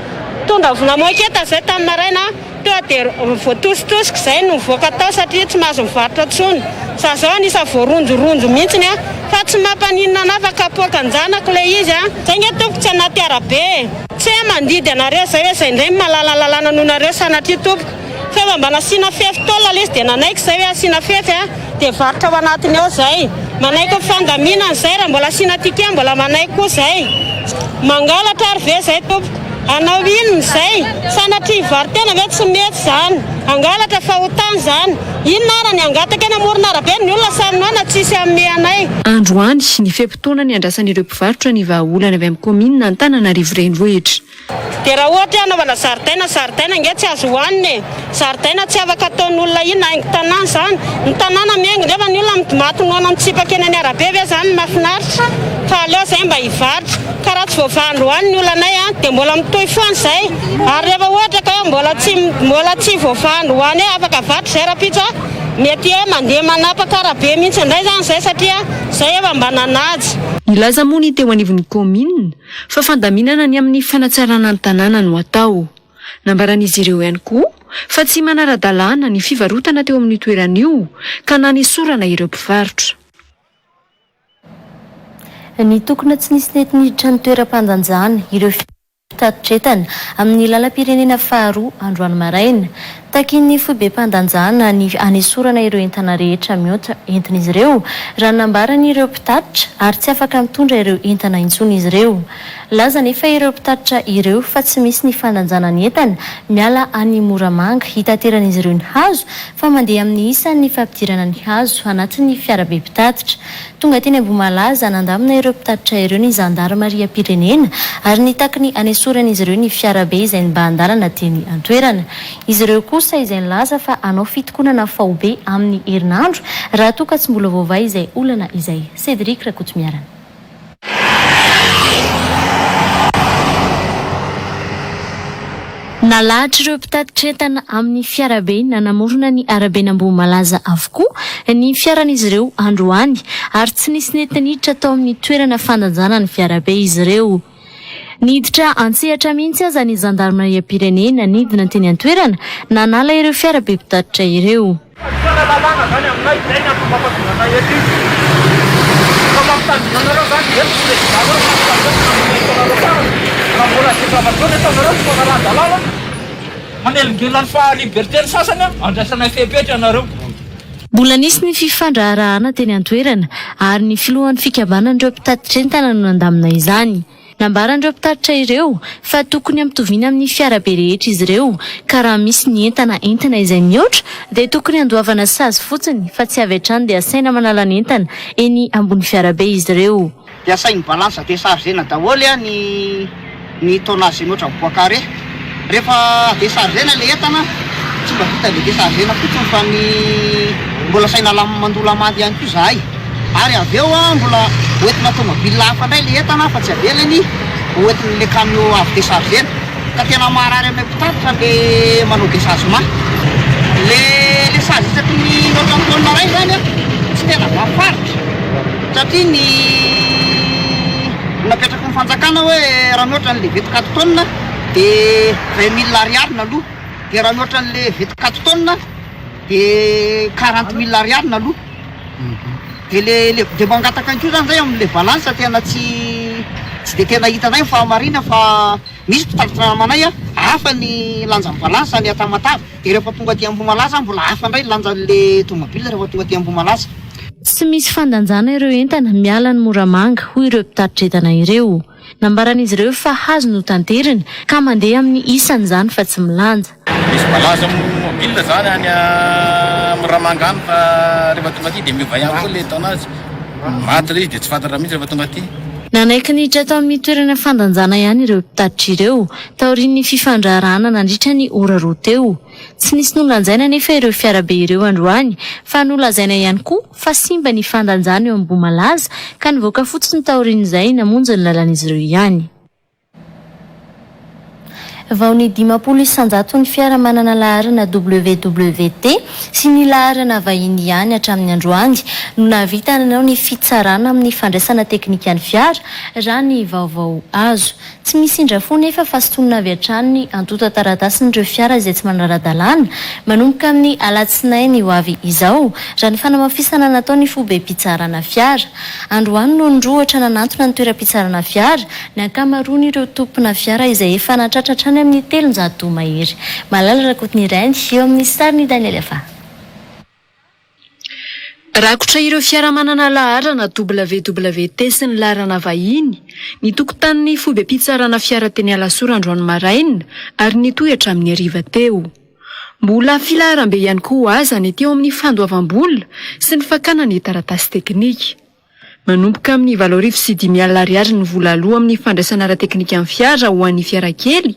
M: Tonga avy namoaka entana izay tamin'ny maraina teo dia voatositosika izay no nivoaka tao satria tsy mahazo mivarotra intsony. Za zao anisan'ny voaronjoronjo mihitsiny a! Fa tsy mampaninona anah fa kapoakan-janako ilay izy a! Zay nge tompoko tsy anaty arabe e! Tsy hoe mandidy anareo izay hoe izay indray no mahalala lalàna noho nareo sanatria tompoko. Fa efa mba nasiana fefy tôle ilay izy dia nanaiky izay hoe asiana fefy a, dia varotra ao anatiny ao izay. Manaiky ny fandaminana izay, raha mbola asiana ticket mbola manaiky koa izay. Mangalatra ary ve izay tompoko? Hanao inona izay? Sanatria hivaro-tena ve? Tsy mety izany. Hangalatra fahotana izany. Inona ara ny hangataka eny amoron'arabe? Ny olona samy noana tsisy hanome anay.
L: Androany, ny fe-potoana niandrasan'ireo mpivarotra ny vahaolana avy amin'ny kaominina Antananarivo Renivohitra.
M: Dia raha ohatra hoe hanaovana zaridaina, zaridaina ange tsy azo hohanina e! Zaridaina tsy afaka ataon'olona inona, haingo tanàna izany. Ny tanàna mihaingo nefa ny olona maty noana mitsipaka eny an'arabe ve izany no mahafinaritra? Fa aleo izay mba hivarotra. Ka raha tsy voavaha androany ny olanay an, dia mbola mitohy foana izay. Ary rehefa ohatra ka hoe mbola tsy mbola tsy voavaha androany hoe afaka varotra izay rahampitso an, Mety hoe mandeha manapaka arabe mihitsy indray izany izay satria izay efa mba nanaja.
L: Nilaza moa ny teo anivon'ny kaominina fa fandaminana ny amin'ny fanatsarana ny tanàna no atao. Nambaran'izy ireo ihany koa fa tsy manara-dalàna ny fivarotana teo amin'io toerana io ka nanesorana ireo mpivarotra.
A: Nitokona tsy nisy nety niditra ny toeram-pandanjana ireo mpitatitra entana amin'ny lalam-pirenena faharoa androany maraina. Takian'ny foibem-pandanjana ny hanesorana ireo entana rehetra mihoatra entin'izy ireo, raha ny nambaran'ireo mpitatitra, ary tsy afaka mitondra ireo entana intsony izy ireo. Nilaza anefa ireo mpitatitra ireo fa tsy misy ny fandanjana ny entana miala any Moramanga hitateran'izy ireo ny hazo fa mandeha amin'ny isan'ny fampidirana ny hazo anatin'ny fiarabe mpitatitra. Tonga teny Ambohimalaza nandamina ireo mpitatitra ireo ny zandarimariam-pirenena ary nitaky ny hanesoran'izy ireo ny fiarabe izay nibahan-dalana teny an-toerana. Izy ireo kosa izay nilaza fa hanao fitokonana faobe amin'ny herinandro raha toa ka tsy mbola voavaha izay olana izay. Cédric Rakotomiarana. Nalahatr'ireo mpitatitra entana amin'ny fiarabe nanamorona ny araben'Ambohimalaza avokoa ny fiaran'izy ireo androany ary tsy nisy nety niditra tao amin'ny toerana fandanjana ny fiarabe izy ireo. Niditra an-tsehatra mihitsy aza ny zandarimariam-pirenena nidina teny an-toerana nanala ireo fiarabe mpitatitra ireo.
N: Fandikana lalàna zany aminay, zay ny antony mampatonga anay aty. Fa mampitandrina anareo zany, eto ny président nareo mampitandrina ny ataonareo farany, raha mbola ze zavatra zao ny ataonareo tsy fanarahan-dalàna, manelingelina ny faha liberté ny sasany an, andraisanay fepetra ianareo.
A: Mbola nisy ny fifandraharahana teny an-toerana ary ny filohan'ny fikambanan'ireo mpitatitra entana no nandamina izany. Nambaran'ireo mpitatitra ireo fa tokony hampitoviana amin'ny fiarabe rehetra izy ireo ka raha misy ny entana entina izay mihoatra dia tokony handoavana sazy fotsiny fa tsy avy hatrany dia asaina manala ny entana eny ambony fiarabe izy ireo.
O: Dia asainy balance dechargena daholo ny ny tonnage mihoatra ny bois carré. Rehefa dechargena ilay entana, tsy mba vita ilay dechargena fotsiny fa ny mbola asaina lam- mandoa lamandy ihany koa izahay. Ary avy eo mbola hoentina tomobile hafa indray ilay entana fa tsy avelany hoentin'ilay camion avy dechargena. Ka tena maharary anay mpitatitra ilay manao déchargement. Ilay ilay sazy isaky ny mihoatra ny tonne iray izany an, tsy tena voafaritra satria ny napetraky ny fanjakana hoe raha mihoatra an'ilay 24 tonnes de 20 mille ariary naloa, de raha mihoatra an'le 24 tonnes de 40 mille ariary naloa, de le le de mangataka ihany koa zany zay am'le balance tena tsy tsy de tena hitanay ny fahamarina fa misy mpitatitra namanay a hafa ny lanjan'ny balance any Tamatave de rehefa tonga aty Ambohimalaza mbola hafa indray ny lanjan'le tomobile rehefa tonga aty Ambohimalaza.
A: Tsy misy fandanjana ireo entana miala any Moramanga hoy ireo mpitatitra entana ireo. Nambaran'izy ireo fa hazo no tanteriny ka mandeha amin'ny isany izany fa tsy milanja.
P: Misy balaza mobile zany any Moramanga any fa rehefa tonga aty dia miova ihany koa le tonnage. Maty le izy dia tsy fantatra mihitsy rehefa tonga aty.
A: Nanaiky niditra tao amin'ny toerana fandanjana ihany ireo mpitatitra ireo taorian'ny fifandraharahana nandritra ny ora roa teo. Tsy nisy nolanjaina anefa ireo fiarabe ireo androany fa nolazaina ihany koa fa simba ny fandanjana eo Ambohimalaza ka nivoaka fotsiny taorian'izay namonjy ny lalan'izy ireo ihany. Vao ny 50 isanjaton'ny fiara manana laharana WWT sy ny laharana vahiny ihany hatramin'ny androany no nahavita nanao ny fitsarana amin'ny fandraisana teknika ny fiara, raha ny vaovao azo. Tsy misy indra fo nefa fa sintonina avy hatrany ny antontan-taratasin'ireo fiara izay tsy manara-dalàna, manomboka amin'ny alatsinainy ho avy izao, raha ny fanamafisana nataon'ny foibem-pitsarana fiara. Androany no nirohotra nanantona ny toeram-pitsarana fiara ny ankamaroan'ireo tompona fiara izay efa nahatratra hatrany amin'ny 300 mahery. Malala Rakotonirainy, eo amin'ny sarin'i Daniel Afa.
L: Rakotra ireo fiara manana laharana WWT sy ny laharana vahiny ny tokotanin'ny foibem-pitsarana fiara teny Alasora androany maraina ary nitohy hatramin'ny hariva teo. Mbola filaharambe ihany koa aza ny teo amin'ny fandoavam-bola sy ny fakana ny taratasy teknika. Manomboka amin'ny 5008 ariary ny vola aloa amin'ny fandraisana ara-teknika ny fiara ho an'ny fiara kely,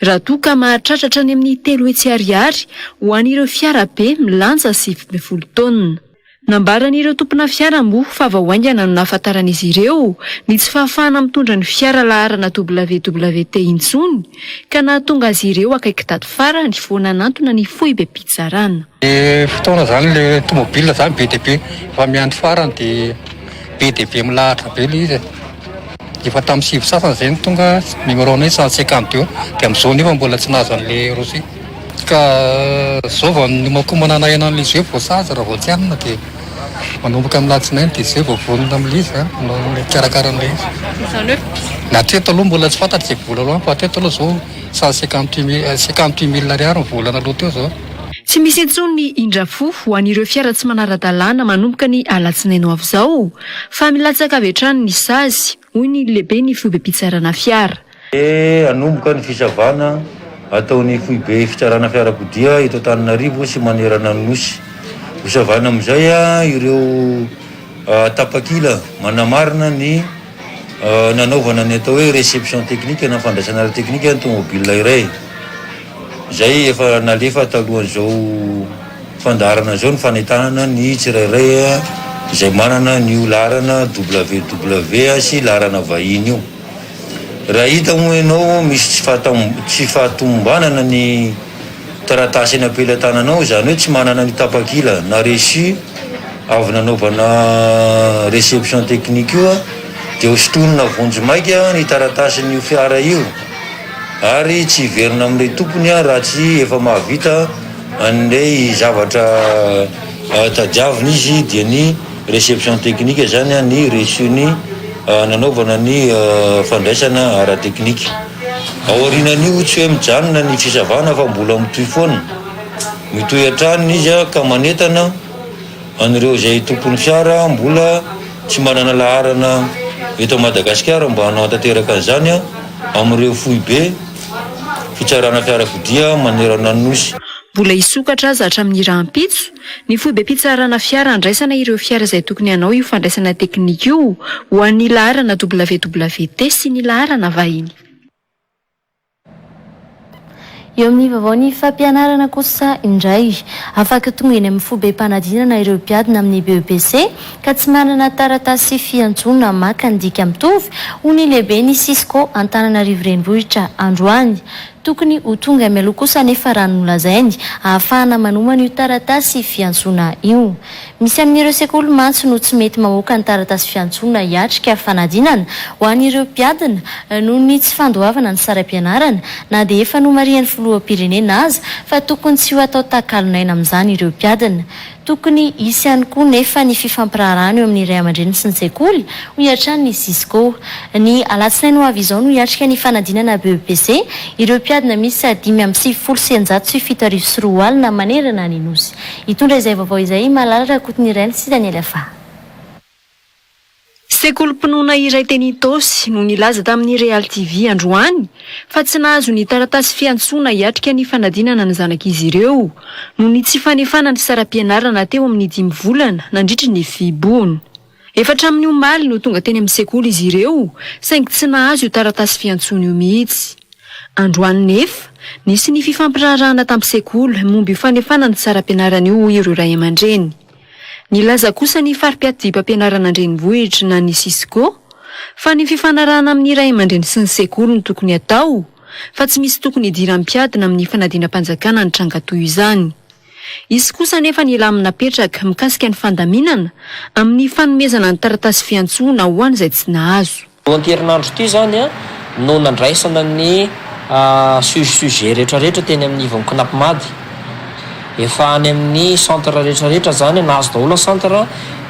L: raha toa ka mahatratra hatrany amin'ny 300 ariary ho an'ireo fiara be milanja 19 taonina. Nambaran'ireo tompona fiara moa fa vao haingana no nahafantaran'izy ireo ny tsy fahafahana mitondra ny fiara laharana WWT intsony ka nahatonga azy ireo akaiky daty farany vao nanantona ny foibem-pitsarana.
Q: Le fotoana zany le tomobile zany be dia be fa miandry farany de be dia be milahatra be le izy e. Efa tamin'ny sivy sasany zay no tonga numéro nay 152 de amin'izao nefa mbola tsy nahazo an'le rosia. Ka zao vao niomankomana anay an'le izy hoe voasazy raha vao tsy anona de manomboka amin'ny alatsinainy de zay vao vonona amin'le izy zany no mikarakara an'le izy.
L: Izany hoe.
Q: Na hatreto aloha mbola tsy fantatra izay vola aloha fa hatreto aloha zao 158 mille 58 mille ariary ny vola naloa teo zao.
L: Tsy misy intsony ny indra-fo ho an'ireo fiara tsy manara-dalàna manomboka ny alatsinainy ho avy izao fa milatsaka avy hatrany ny sazy, hoy ny lehiben'ny foibem-pitsarana fiara.
R: Hanomboka ny fisavana ataon'ny foibe fitsarana fiarakodia eto Antananarivo sy manerana ny Nosy. Hosavana amin'izay ireo tapakila manamarina ny nanaovana ny atao hoe réception technique na fandraisana ara-teknika ny tomobile iray izay efa nalefa talohan'izao fandaharana izao ny fanentanana ny tsirairay izay manana an'io laharana WW sy laharana vahiny io. Raha hita moa ianao misy tsy fahatomombanana ny taratasy eny am-pelatananao, izany hoe tsy manana ny tapakila na reçu avy nanaovana réception technique io dia hosintonina vonjimaika ny taratasin'io fiara io ary tsy hiverina amin'ilay tompony raha tsy efa mahavita an'ilay zavatra tadiaviny izy dia ny réception technique izany ny reçu-ny nanaovana ny fandraisana ara-teknika. Ao aorianan'io tsy hoe mijanona ny fisavana fa mbola mitohy foana. Mitohy hatrany izy ka manentana an'ireo izay tompon'ny fiara mbola tsy manana laharana eto Madagasikara mba hanao tanteraka an'izany amin'ireo foibe fitsarana fiarakodia manerana ny Nosy.
L: Mbola hisokatra aza hatramin'ny rahampitso ny foibem-pitsarana fiara handraisana ireo fiara izay tokony hanao io fandraisana teknika io ho an'ny laharana WWT sy ny laharana vahiny.
A: Eo amin'ny vaovaon'ny fampianarana kosa indray, afaka tonga eny amin'ny foibem-panadinana ireo mpiadina amin'ny BEPC ka tsy manana taratasy fiantsoana maka ny dika mitovy, hoy ny lehiben'ny Cisco Antananarivo Renivohitra androany. Tokony ho tonga mialoha kosa anefa raha ny nolazainy, ahafahana manomana io taratasy fiantsoana io. Misy amin'ireo sekoly mantsy no tsy mety mamoaka ny taratasy fiantsoana hiatrika fanadinana ho an'ireo mpiadina noho ny tsy fandoavana ny saram-pianarana na dia efa nomarihan'ny filoham-pirenena aza fa tokony tsy ho atao takalon'aina amin'izany ireo mpiadina. Tokony hisy ihany koa nefa ny fifampiraharahana eo amin'ny ray aman-dreny sy ny sekoly, hoy hatrany ny Cisco. Ny alatsinainy ho avy izao no hiatrika ny fanadinana BEPC ireo mpiadina miisa 1995 manerana ny Nosy. Hitondra izay vaovao izay i Malala Rakotonirainy sy Daniel Afaha.
L: Sekolim-pinoana iray teny Itaosy no nilaza tamin'ny Real TV androany fa tsy nahazo ny taratasy fiantsoana hiatrika ny fanadinana ny zanak'izy ireo noho ny tsy fanefana ny saram-pianarana teo amin'ny dimy volana nandritry ny fihibohana. Efa hatramin'ny omaly no tonga teny amin'ny sekoly izy ireo saingy tsy nahazo io taratasy fiantsoana io mihitsy. Androany nefa, nisy ny fifampiraharahana tamin'ny sekoly momba io fanefana ny saram-pianarana io hoy ireo ray aman-dreny. Nilaza kosa ny fari-piadidiam-pampianarana an-drenivohitra na ny Cisco fa ny fifanarahana amin'ny ray aman-dreny sy ny sekoly no tokony hatao fa tsy misy tokony hidiran'ny mpiadina amin'ny fanadinam-panjakana ny tranga toy izany. Hisy kosa anefa ny lamina apetraka mikasika ny fandaminana amin'ny fanomezana ny taratasy fiantsoana ho an'izay tsy nahazo.
S: Ity herinandro ity izany no nandraisana ny sujet rehetra rehetra teny amin'ny ivon'ny Cnapmad. Efa any amin'ny centre rehetra rehetra izany, nahazo daholo ny centre,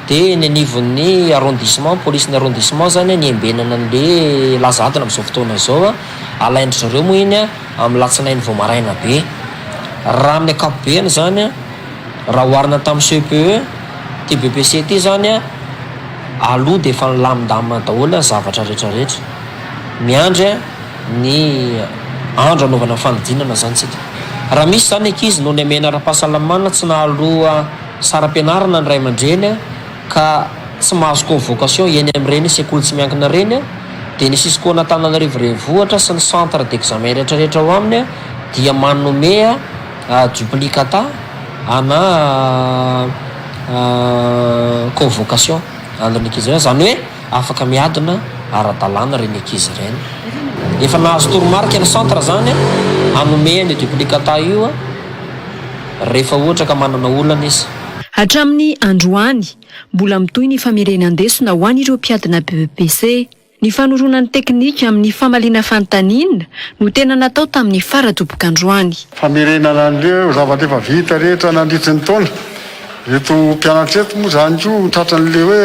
S: dia eny anivon'ny arrondissement, police-n'ny arrondissement izany ny iambenana an'ilay laza adina amin'izao fotoana izao. Alain-dry zareo moa iny amin'ny latsinainy vao maraina be. Raha amin'ny ankapobeny izany, raha oharina tamin'ny CEPE, ity BEPC ity izany, Aloha dia efa nilamindamina daholo ny zavatra rehetra rehetra. Miandry ny andro hanaovana ny fanadinana izany isika. Raha misy izany ankizy noho ny hamehana ara-pahasalamana tsy nahaloa saram-pianarana ny ray aman-dreny ka tsy mahazo convocation eny amin'ireny sekoly tsy miankina ireny dia ny Cisco an'Antananarivo renivohitra sy ny centre d'examen rehetra rehetra ao aminy dia manome duplicata ana. Convocation an'ireny ankizy ireny, izany hoe afaka miadina ara-dalàna ireny ankizy ireny. Efa nahazo toromarika ny centre izany hanome an'io duplicata io rehefa ohatra ka manana olana izy.
L: Hatramin'ny androany, mbola mitohy ny famerenan-desona ho an'ireo mpiadina BEPC. Ny fanoroana ny teknika amin'ny famaliana fanontaniana no tena natao tamin'ny fara-dobok'androany.
T: Famerenana an'ireo zavatra efa vita rehetra nandritry ny taona. Ireto mpianatra ireto moa izany koa tratran'ilay hoe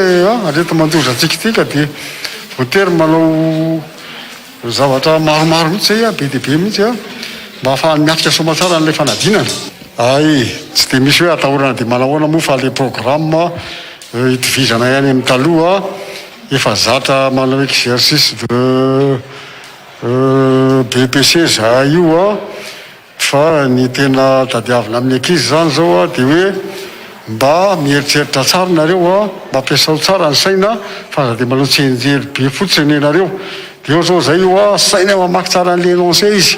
T: areti-mandoza antsika ity ka dia voatery manao zavatra maromaro mihitsy izay, be dia be mihitsy mba hahafahany miatrika soamantsara an'ilay fanadinana. Hay, tsy dia misy hoe atahorana dia manahoana moa fa ilay programme itovizana ihany amin'ny taloha. Efa zatra manao exercice de BEPC zahay io an, fa ny tena tadiavina amin'ny ankizy zany zao an de hoe mba mieritreritra tsara nareo an, mba ampiasao tsara ny saina fa aza de manao tsianjery be fotsiny ianareo, de eo zao zay io an, asaina mamaky tsara an'le énoncé izy,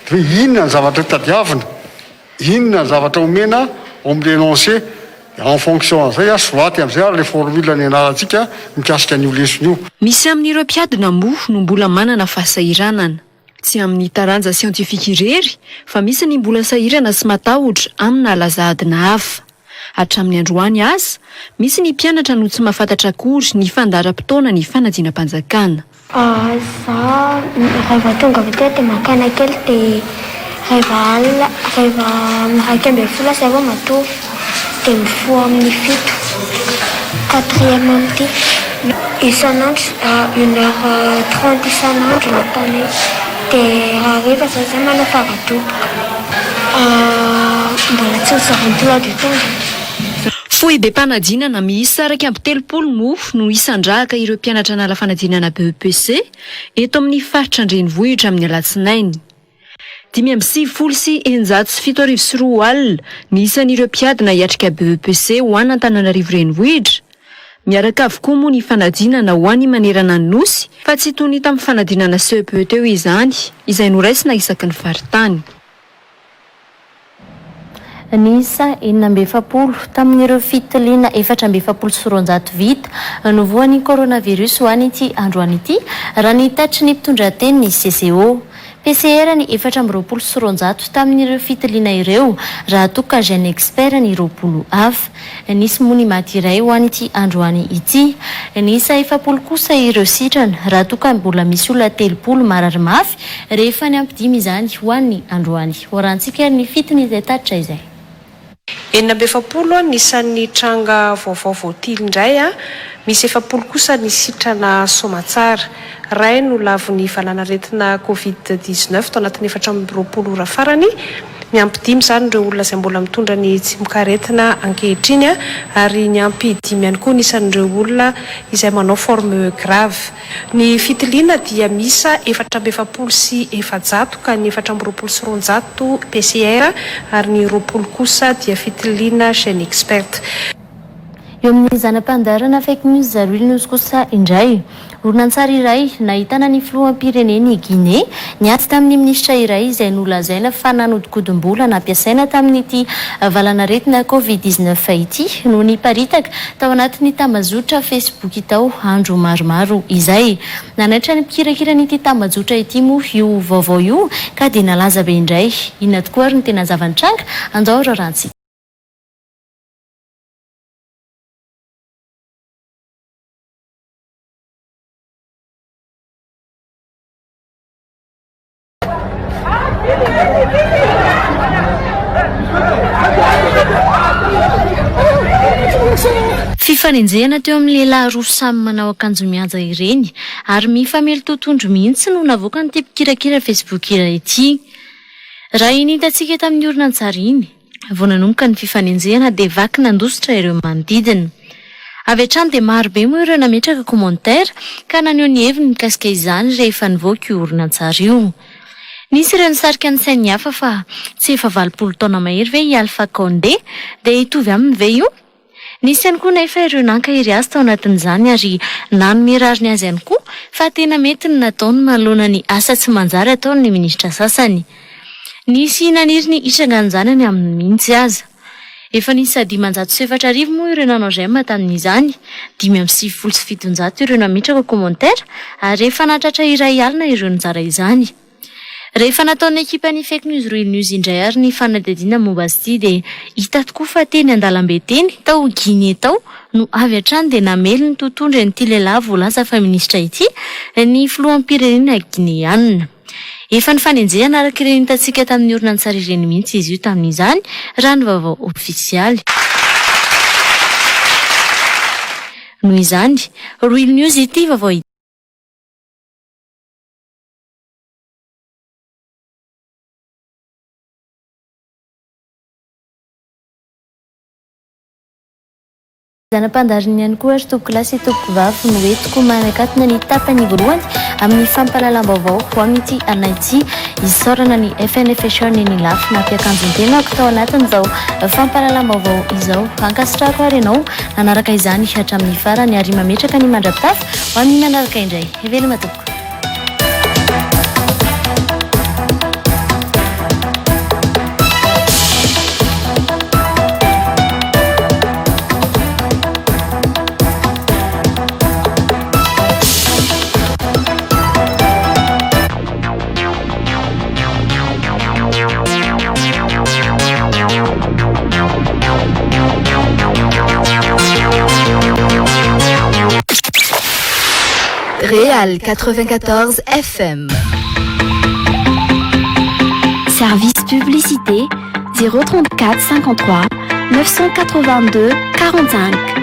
T: de hoe inona ny zavatra tadiavina. Inona ny zavatra omena ao amin'ilay énoncé? Dia en fonction an'izay a, soraty amin'izay ary ilay formule nianarantsika mikasika an'io lesona io.
L: Misy amin'ireo mpiadina moa no mbola manana fahasahiranana. Tsy amin'ny taranja siantifika irery fa misy ny mbola sahirana sy matahotra amina laza adina hafa. Hatramin'ny androany aza, misy ny mpianatra no tsy mahafantatra akory ny fandaharam-potoana ny fanadinam-panjakana.
U: Za rehefa tonga avy aty dia maka aina kely dia rehefa alina rehefa 11 zay vao matory dia mifoha amin'ny fito, quatrième amin'ity. Isan'andro une heure trente isan'andro no ataonay dia raha hariva zany zay manao fara-doboka. Mbola tsy nizara emploi du temps zany.
L: Foibem-panadinana miisa 31 moa no hisandrahaka ireo mpianatra hanala fanadinana BEPC eto amin'ny faritra an-drenivohitra amin'ny alatsinainy. 7695 ny isan'ireo mpiadina hiatrika BEPC ho an'Antananarivo Renivohitra. Miaraka avokoa moa ny fanadinana ho an'ny manerana ny Nosy fa tsy toy ny tamin'ny fanadinana CEPE teo izany izay noraisina isaky ny faritany.
A: Niisa 46 tamin'ireo fitiliana 244 vita no voan'ny coronavirus ho an'ity androany ity, raha ny tatitry ny mpitondra tenin'ny CCO. PCR ny 224 tamin'ireo fitiliana ireo, raha toa ka GeneXpert ny 20 hafa. Nisy moa ny maty iray ho an'ity androany ity. Niisa 40 kosa ireo sitrana, raha toa ka mbola misy olona 30 marary mafy Rehefa niampy dimy izany ho an'ny androany. Hoarahantsika ary ny fitiny izay tatitra izay.
V: 46 ny isan'ny tranga vaovao voatily indray, misy 40 kosa ny sitrana soamatsara. Iray no lavon'ny valanaretina Covid 19 tao anatin'ny 24 ora farany. Miampy dimy izany ireo olona izay mbola mitondra ny tsimokaretina ankehitriny ary niampy dimy ihany koa ny isan'ireo olona izay manao forme grave. Ny fitiliana dia miisa 444 ka ny 224 PCR ary ny 20 kosa dia fitiliana GeneXpert.
A: Eo amin'ny zana-pandaharana Fake News Real News kosa indray, horonantsary iray nahitana ny filoham-pirenen'i Guinée niady tamin'ny minisitra iray izay nolazaina fa nanodinkodim-bola nampiasaina tamin'ity valanaretina Covid 19 ity no niparitaka tao anatin'ny tambajotra Facebook tao andro maromaro izay. Nanaitra ny mpikirakira an'ity tambajotra ity moa io vaovao io ka dia nalaza be indray. Inona tokoa ary no tena zava-nitranga? Andao rarantsika. Fifanenjehana teo amin'ny lehilahy roa samy manao akanjo mihaja ireny ary mifamely totohondry mihitsy no navoakan'ity mpikirakira Facebook iray ity. Raha iny hitantsika tamin'ny horonantsary iny. Vao nanomboka ny fifanenjehana dia vaky nandositra ireo manodidina. Avy hatrany dia maro be moa ireo nametraka commentaire ka naneho ny heviny mikasika izany rehefa nivoaka io horonantsary io. Nisy ireo nisarika ny sain'ny hafa fa tsy efa 80 taona mahery ve i Alpha Condé dia hitovy aminy ve io? Nisy ihany koa nefa ireo nankahery azy tao anatin'izany ary nanome rariny azy ihany koa fa tena mety ny nataony manoloana ny asa tsy manjary ataon'ny minisitra sasany. Nisy naniry ny hitrangan'izany any aminy mihitsy aza. Efa niisa 4500 moa ireo nanao j'aime tamin'izany, 795 ireo nametraka commentaire ary efa nahatratra iray alina ireo nizara izany. Rehefa nataon'ny ekipan'ny Fake News Real News indray ary ny fanadihadiana momba azy ity dia hita tokoa fa teny an-dalambe teny, tao Guinée tao, no avy hatrany dia namely ny totohondry an'ity lehilahy voalaza fa minisitra ity ny filoham-pirenena gineanina. Efa nifanenjehana araka ireny hitantsika tamin'ny horonantsary ireny mihitsy izy io tamin'izany, raha ny vaovao ofisialy. Noho izany, Real News ity vaovao ity. Zana-pandarin'ny ihany koa ry tompokolahy sy tompokovavy no entiko manakatona ny tapany voalohany amin'ny fampahalalam-baovao ho amin'ity alina ity. Isaorana ny FN Fashion eny Ilafy nampiakanjo ny tenako tao anatin'izao fampahalalam-baovao izao. Ankasitrahako ary ianao nanaraka izany hatramin'ny farany ary mametraka ny mandra-pitafa ho amin'ny manaraka indray. Veloma tompoko.
B: Réal 94 FM.
A: Service publicité 034 53 982 45.